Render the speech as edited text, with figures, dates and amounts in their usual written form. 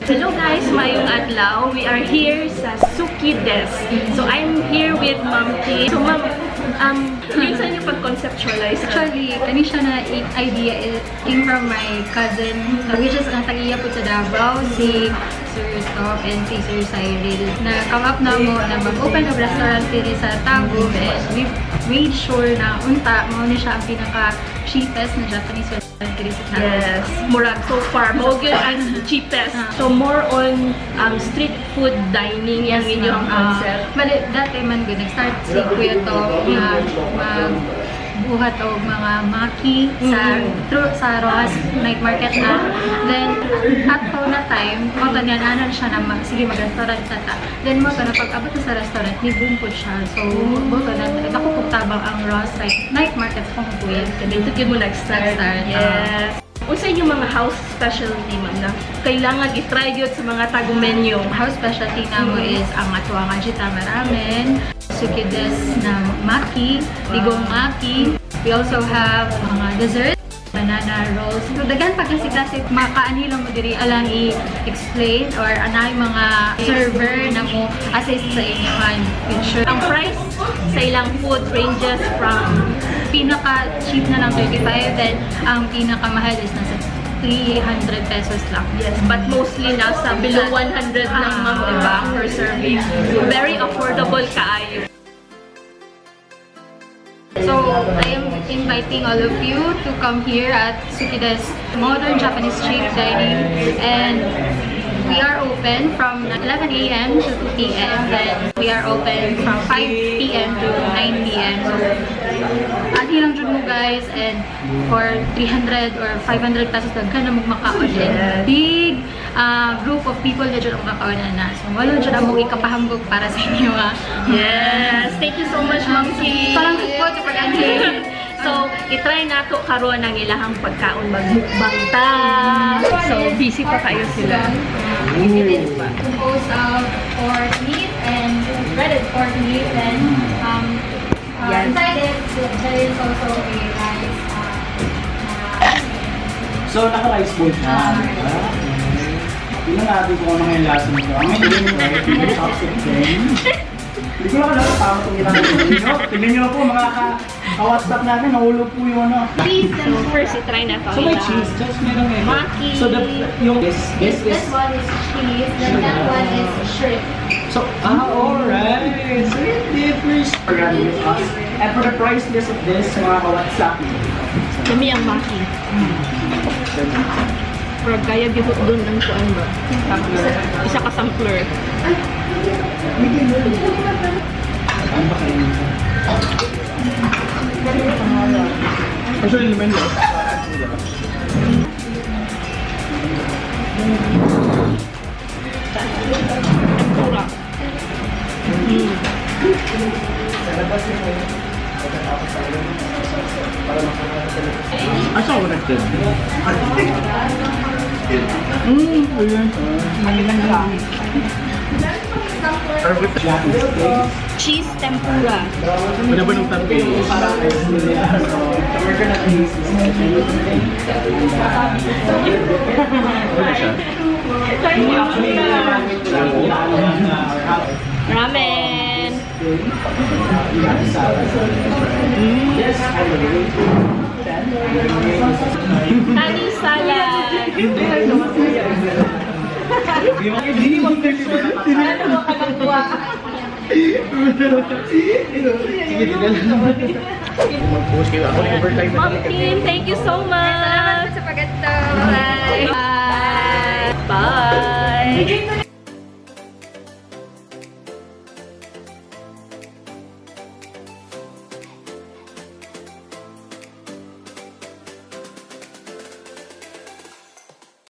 Hello guys, maayong adlaw. We are here sa Suki Desu. So I'm here with Ma'am Kim. So ma'am, giunsa niyo pag-conceptualize? Actually, kani siya na idea, it came from my cousin, which is ang tag-iya pud sa Davao, si Sir Top and si Sir Cyril. Na come up namo na mag-open og restaurant diri sa Tagum and we made sure na unta mao ni siya ang pinaka cheapest na Japanese restaurant diri sa Tagum. Yes, murag so far mao gyud ang cheapest. So more on street food dining ang inyong Ma'am. Concept. Bali, dati man gud nag-start si Kuya Top na mag buhat og mga maki sa through sa Roxas Night Market na. Then ato na time mao to niya ano siya na sige, mag-restaurant sa ta. Then mao to na pag-abot na sa restaurant, ni boom pud siya. So mao to na dako pud tabang ang Roxas Night Market sa akong kuya. Dito gyud mo nag-start. Nag-start. Yes. Unsa inyong mga house specialty, ma'am, na kailangan i-try gyud sa mga Tagumenyo? House specialty namo is ang atuang ajitama ramen, Suki Desu na maki, ligong maki. We also have mga dessert, banana rolls. So, daghan pa klase-klase, makaani lang mo diri alang i-explain or anay mga server na mo assist sa inyong future. Ang price sa ilang food ranges from Pinaka cheap na lang 35, then ang pinaka mahal is nasa 300 pesos lang. Yes, but mostly nasa below 100 lang, ma'am, diba? Per serving. Very affordable kaayo. So, I am inviting all of you to come here at Suki Desu Modern Japanese Street Dining, and we are open from 11 a.m. to 2 p.m. Then we are open from 5 p.m. to 9 p.m. So, anhi lang jud mo guys, and for 300 or 500 pesos daghan na mo makaon and big group of people na jud ang makaon na. So, wala jud among ikapahambog para sa inyo ah. Yes! Thank you so much, Ma'am Kim. Salamat pud sa pag-anhi. So, itry nato karon ang ilahang pagkaon, magmukbang ta. So, busy pa kayo sila. It is composed of pork meat and breaded pork meat and inside it there is also a rice So, naka-rice bowl siya, di ba? Tingnan natin kung ano nga yung lasa nito. Ang ngayon, right? Yung chopstick thing. Hindi ko lang alam kung tama itong ginagawa ninyo. Tingnan nyo na po, mga ka-WhatsApp natin, nahulog po yung ano. Cheese So, first, itry nato So, may cheese. Just meron ito. Maki. So, yung this is, This one is cheese, then that one is shrimp. So, alright. So, it differs. For with us. And for the price list of this, mga ka-WhatsApp. Lami ang maki. Pero kaya gihot doon ang kuan ba? Isa ka sampler. Ano ba kayo nito? Actually, naman yun. Tempura. Asa ako nag-tip? Ayun. Perfect. Japanese steak. Cheese tempura. Wala ba nung tabi? Parang ice nila. So, we're gonna taste this. Ano siya? Actually, Ramen! Yes, Kani salad! Hindi mo. Sige, mag-post kayo. Ako overtime na Ma'am talaga. Kim, thank you so much! Salamat sa pag-adto. Bye. Bye! Bye!